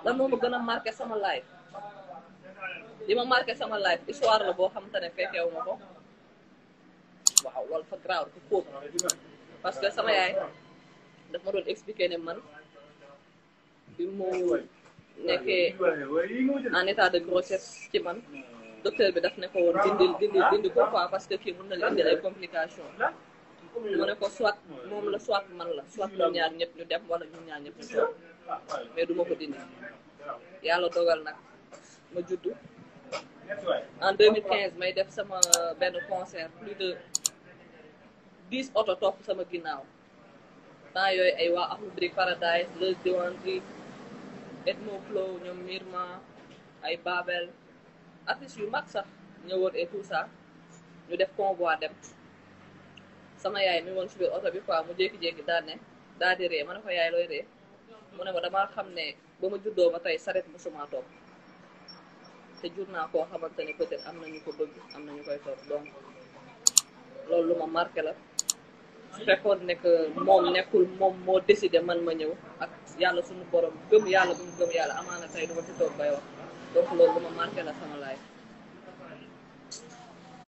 lan moo ma gën a marqué sama life li ma marqué sama life histoire la boo xamante ne fekkeewu ma ko waaw loolu fa graaw dafa kóob parce que sama yaay daf ma doon expliquer ne man bi mu nekkee en état de grossesse ci man docteur bi daf ne ko woon dindi ko quoi parce que kii mën na la indil ay complications mu ne ko soit moom la soit man la soit ñun ñaar ñëpp ñu dem wala ñun ñaar ñëpp ñu toog mais du ma ko dindi yàlla dogal nag ma juddu en 2015 may def sama benn concert plus de 10 oto topp sama ginnaaw temps yooyu ay waa Akhlou Brick Paradise Leuz Diwanji Edmo Flow ñoom Mirma ay Babel artistes yu mag sax ñëwoon et tout ça ñu def convoi dem sama yaay mi woon si biir oto bi quoi mu jékki-jékki daal di ree ma ne ko yaay looy ree mu ne ma damaa xam ne ba ma juddoo ba tey saret musuma topp te jur naa koo xamante ne peut-être am na ñu ko bëgg am na ñu koy topp donc loolu lu ma marqué la su fekkoon ne que moom nekkul moom moo décidé man ma ñëw ak yàlla suñu borom gëm yàlla bu ñu gëm yàlla amaana tey du ma ci toog bay wax donc loolu lu ma marqué la sama life